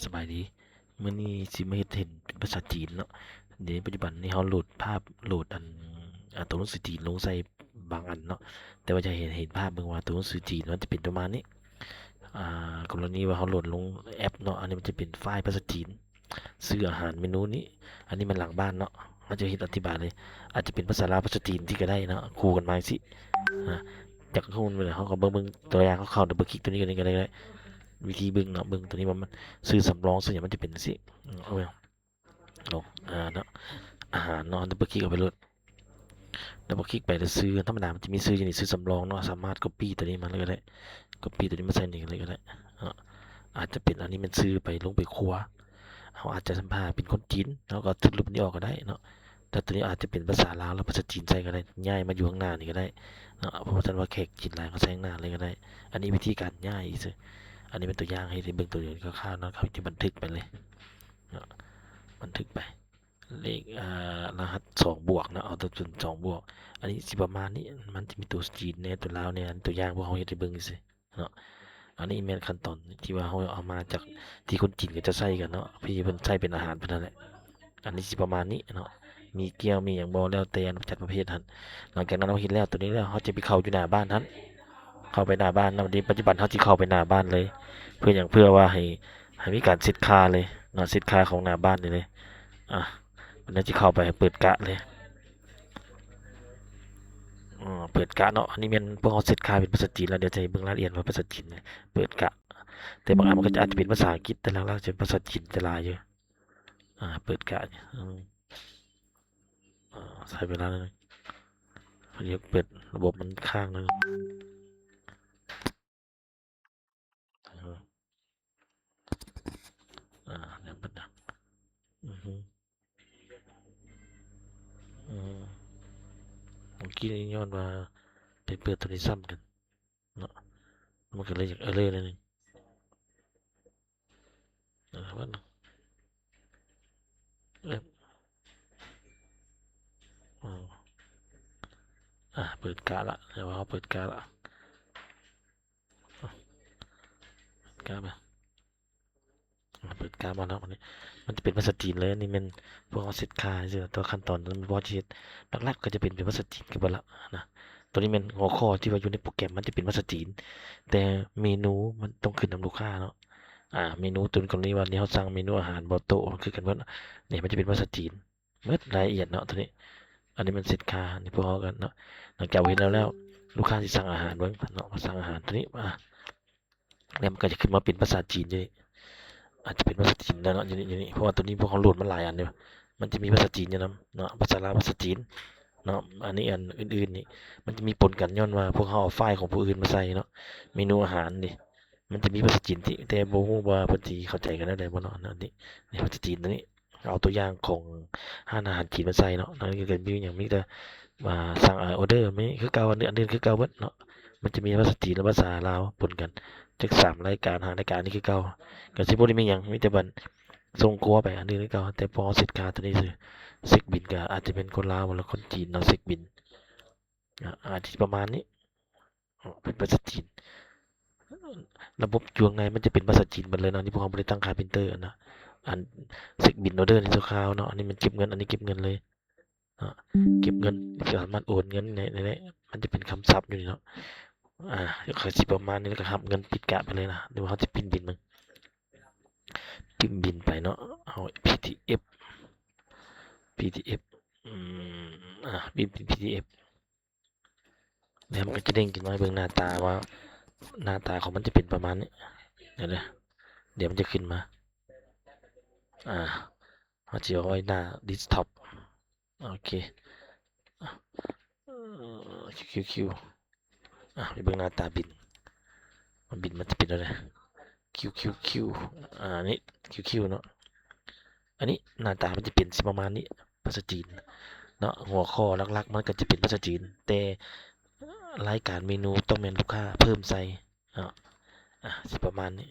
ສະບາຍດີ ມື້ນີ້ຊິມາເຮັດເຫັນເປັນພາສາຈີນເນາະ. ໃນປັດຈຸບັນນີ້ເຮົາໂຫຼດພາບ ໂຫຼດອັນ ອາ ຕົວໜັງສືຈີນລົງໃສ່ບາງອັນເນາະ, ແຕ່ວ່າຈະໃຫ້ເຫັນພາບເບິ່ງວ່າຕົວໜັງສືຈີນມັນຈະເປັນປະມານນີ້. ອາ ກໍລະນີວ່າເຮົາໂຫຼດລົງແອັບເນາະ, ອັນນີ້ມັນຈະເປັນໄຟລ໌ພາສາຈີນ ຊື່ອາຫານເມນູນີ້. ອັນນີ້ແມ່ນຫຼັງບ້ານເນາະ, ເຮົາຈະເຮັດອະທິບາຍເລີຍ, ອາດຈະເປັນພາສາລາວ ພາສາຈີນທີ່ກໍໄດ້ເນາະ ຄູ່ກັນມາຈັ່ງຊີ້. ອາ ຢາກຮູ້ແມ່ນເຮົາກໍເບິ່ງ ເບິ່ງຕົວຢ່າງເຂົ້າໆ ດັບເບິນຄລິກຕົວນີ້ກໍໄດ້ ກໍໄດ້ ວິທີເບິ່ງເນາະ, ເບິ່ງຕົວນີ້ວ່າມັນຊື່ສຳລອງຊື່ຫຍັງ ມັນຈະເປັນຈັ່ງຊີ້. ອືມ ເອົາໄວ້ ລົງ ອາ ເນາະ ອາຫານເນາະ, ດັບເບິນຄລິກເຂົ້າໄປໂລດ. ດັບເບິນຄລິກໄປແລ້ວຊື່ທຳມະດາ ມັນຈະມີຊື່ຢູ່ນີ້ ຊື່ສຳລອງເນາະ, ສາມາດກັອບປີ້ຕົວນີ້ມາເລີຍກໍໄດ້, ກັອບປີ້ຕົວນີ້ມາໃສ່ນີ້ເລີຍກໍໄດ້ເນາະ. ອາດຈະເປັນອັນນີ້ແມ່ນຊື່ໄປ ລົງໄປຄົວ ເຮົາອາດຈະທຳທ່າເປັນຄົນຈີນ ເຮົາກໍຖືກລົບອັນນີ້ອອກກໍໄດ້ເນາະ. ແຕ່ຕົວນີ້ອາດຈະເປັນພາສາລາວ ແລ້ວພາສາຈີນໃສ່ກໍໄດ້, ຍ້າຍມາຢູ່ຂ້າງໜ້ານີ້ກໍໄດ້ເນາະ, ເພາະວ່າທ່ານວ່າແຂກຈີນຫຼາຍ ເຂົາໃສ່ຂ້າງໜ້າເລີຍກໍໄດ້. ອັນນີ້ວິທີການຍ້າຍຊື່, ອັນນີ້ເປັນຕົວຢ່າງໃຫ້ໄດ້ເບິ່ງຕົວຢ່າງຄ່າວໆເນາະ, ເຮົາຈະບັນທຶກໄປເລີຍເນາະ, ບັນທຶກໄປ ເລກ ອາ ລະຫັດສອງບວກເນາະ, ເອົາຕົວຈົນສອງບວກ. ອັນນີ້ຊິປະມານນີ້, ມັນຈະມີຕົວຈີນແດ່ ຕົວລາວແດ່, ອັນຕົວຢ່າງພວກເຮົາເຮັດໃຫ້ເບິ່ງຊື່ ເນາະ. ອັນນີ້ແມ່ນຂັ້ນຕອນທີ່ວ່າເຮົາເອົາມາຈາກທີ່ຄົນຈີນເຂົາເຈົ້າໃຊ້ກັນເນາະ, ທີ່ເພິ່ນໃຊ້ເປັນອາຫານເພິ່ນນັ້ນແຫຼະ. ອັນນີ້ຊິປະມານນີ້ເນາະ, ມີກ້ຽວມີຫຍັງບໍ່ ແລ້ວແຕ່ຈັດປະເພດຫັ້ນ. ຫຼັງຈາກນັ້ນເຮົາເຮັດແລ້ວຕົວນີ້ແລ້ວ ເຮົາຈະໄປເຂົ້າຢູ່ໜ້າບ້ານຫັ້ນ, ເຂົ້າໄປໜ້າບ້ານນຳເດ້. ປັດຈຸບັນເຮົາຊິເຂົ້າໄປໜ້າບ້ານເລີຍ, ເພື່ອຫຍັງ? ເພື່ອວ່າໃຫ້ ໃຫ້ມີການເຊັດຄ່າເລີຍເນາະ, ເຊັດຄ່າຂອງໜ້າບ້ານນີ້ເລີຍ. ອາ ເຮົາຊິເຂົ້າໄປເປີດກະເລີຍ. ເປີດກະເນາະ, ອັນນີ້ແມ່ນພວກເຮົາເຊັດຄ່າເປັນພາສາຈີນແລ້ວ, ດຽວຈະໃຫ້ເບິ່ງລາຍລະອຽດວ່າພາສາຈີນເນຍ ເປີດກະ. ແຕ່ບາງອັນມັນກໍຈະອາດຈະເປັນພາສາອັງກິດ, ແຕ່ຫຼັກໆຈະເປັນພາສາຈີນຈະຫຼາຍຢູ່. ອາ ເປີດກະນີ້ ອືມ ອາ ໃຊ້ເວລາໜ້ອຍໜຶ່ງ, ເພິ່ນຢາກເປີດ ລະບົບມັນຄ້າງໜ້ອຍໜຶ່ງ. ອາ ແລ້ວບັດນະ ອື ອື ເມື່ອກີ້ນີ້ຍ້ອນວ່າໄປເປີດໂທລະສັບກັນເນາະ, ມັນກໍເລີຍຢາກເອີເຣີໜ້ອຍໜຶ່ງ. ອາ ບັດນະ ເອີ ອາ ເປີດກະລະ, ແລ້ວເຮົາເປີດກະລະ. ກະມາ ເປີດກະມາເນາະ, ອັນນີ້ມັນຈະເປັນພາສາຈີນເລີຍ. ອັນນີ້ແມ່ນພວກເຮົາເຊັດຄ່າຊື່ໆ ແຕ່ວ່າຂັ້ນຕອນມັນບໍ່ຈະເຮັດ, ຫຼັກໆກໍຈະເປັນ ເປັນພາສາຈີນຄືເບິດລະນະ. ຕົວນີ້ແມ່ນຫົວຂໍ້ທີ່ວ່າຢູ່ໃນໂປຣແກຣມ ມັນຈະເປັນພາສາຈີນ, ແຕ່ເມນູມັນຕ້ອງຂຶ້ນນຳລູກຄ້າເນາະ. ອາ ເມນູຕົວກໍລະນີວ່ານີ້ ເຮົາສັ່ງເມນູອາຫານບໍ່ໂຕະ ມັນຄືກັນເບິດ, ນີ້ມັນຈະເປັນພາສາຈີນ. ເໝິດລາຍລະອຽດເນາະຕົວນີ້. ອັນນີ້ແມ່ນເຊັດຄ່າ ອັນນີ້ພວກເຮົາກັນເນາະ. ຫຼັງຈາກເຮັດແລ້ວແລ້ວ ລູກຄ້າຊິສັ່ງອາຫານເບິ່ງເນາະ, ມາສັ່ງອາຫານຕົວນີ້ ອາ ແລ້ວມັນກໍຈະຂຶ້ນມາເປັນພາສາຈີນຢູ່ນີ້. ອາດຈະເປັນພາສາຈີນແລ້ວເນາະ ຢູ່ນີ້ ຢູ່ນີ້ ເພາະວ່າຕົວນີ້ພວກເຮົາໂຫຼດມາຫຼາຍອັນເດ້, ມັນຈະມີພາສາຈີນຢູ່ນຳເນາະ, ພາສາລາວ ພາສາຈີນເນາະ. ອັນນີ້ອັນອື່ນໆນີ້ ມັນຈະມີປົນກັນ ຍ້ອນວ່າພວກເຮົາເອົາໄຟລ໌ຂອງຜູ້ອື່ນມາໃສ່ເນາະ, ເມນູອາຫານນີ້ ມັນຈະມີພາສາຈີນທີ່ ແຕ່ບໍ່ຮູ້ວ່າເພິ່ນຊິເຂົ້າໃຈກັນແນວໃດບໍ່ເນາະ. ອັນນີ້ ນີ້ພາສາຈີນຕົວນີ້ ເອົາຕົວຢ່າງຂອງຮ້ານອາຫານຈີນມາໃສ່ເນາະ. ນັ້ນກໍມີຫຍັງ ມີແຕ່ ອ່າ ສັ່ງ ອາ ອໍເດີ ມີຄືເກົ່າ, ອັນອື່ນ ອັນອື່ນຄືເກົ່າເບິດເນາະ. ມັນຈະມີພາສາຈີນ ແລະ ພາສາລາວປົນກັນ ຈັກສາມລາຍການ ຫ້າລາຍການ ນີ້ຄືເກົ່າ. ກໍຊິບໍ່ໄດ້ມີຫຍັງ ມີແຕ່ບັນສົ່ງຄົວໄປ ອັນອື່ນຄືເກົ່າ. ແຕ່ພໍເຊັດຄ່າຕົວນີ້ຊື່ ເຊັກບິນ ກໍອາດຈະເປັນຄົນລາວ ຫຼື ຄົນຈີນເນາະ ເຊັກບິນ. ອາ ອາ ທີ່ປະມານນີ້ ເປັນພາສາຈີນ. ລະບົບຢູ່ຂ້າງໃນມັນຈະເປັນພາສາຈີນໝົດເລີຍເນາະ. ນີ້ພວກເຮົາບໍ່ໄດ້ຕັ້ງຄ່າ printer ນະ. ອັນ ເຊັກບິນ ອໍເດີ ນີ້ຊົ່ວຄາວເນາະ. ອັນນີ້ມັນເກັບເງິນ, ອັນນີ້ເກັບເງິນເລີຍເນາະ. ເກັບເງິນ ສາມາດໂອນເງິນໄດ້, ໄດ້, ໄດ້. ມັນຈະເປັນຄຳສັບຢູ່ນີ້ເນາະ. ອາ ກໍຊິປະມານນີ້ ແລ້ວກໍຮັບເງິນ ປິດກະໄປເລີຍນະ. ຫຼືວ່າເຮົາຈະປິ່ນບິນເບິ່ງ, ປິ່ນບິນໄປເນາະ. ເອົາ PDF PDF ອືມ ອາ ພິມເປັນ PDF ແລ້ວມັນກໍຈະເດ້ງຂຶ້ນມາໃຫ້ເບິ່ງໜ້າຕາວ່າ ໜ້າຕາຂອງມັນຈະເປັນປະມານນີ້. ດຽວ ດຽວມັນຈະຂຶ້ນມາ. ອາ ເຮົາຈະເອົາໄວ້ໜ້າ desktop. ໂອເຄ ອາ ຄິວຄິວຄິວ ອາ ໄປເບິ່ງໜ້າຕາບິນ ວ່າບິນມັນຈະເປັນແນວໃດ. ຄິວຄິວຄິວ ອາ ນີ້ ຄິວຄິວເນາະ. ອັນນີ້ໜ້າຕາມັນຈະເປັນຊິປະມານນີ້ ພາສາຈີນເນາະ. ຫົວຂໍ້ຫຼັກໆມັນກໍຈະເປັນພາສາຈີນ ແຕ່ລາຍການເມນູຕ້ອງແມ່ນລູກຄ້າເພີ່ມໃສ່ເນາະ. ອາ ຊິປະມານນີ້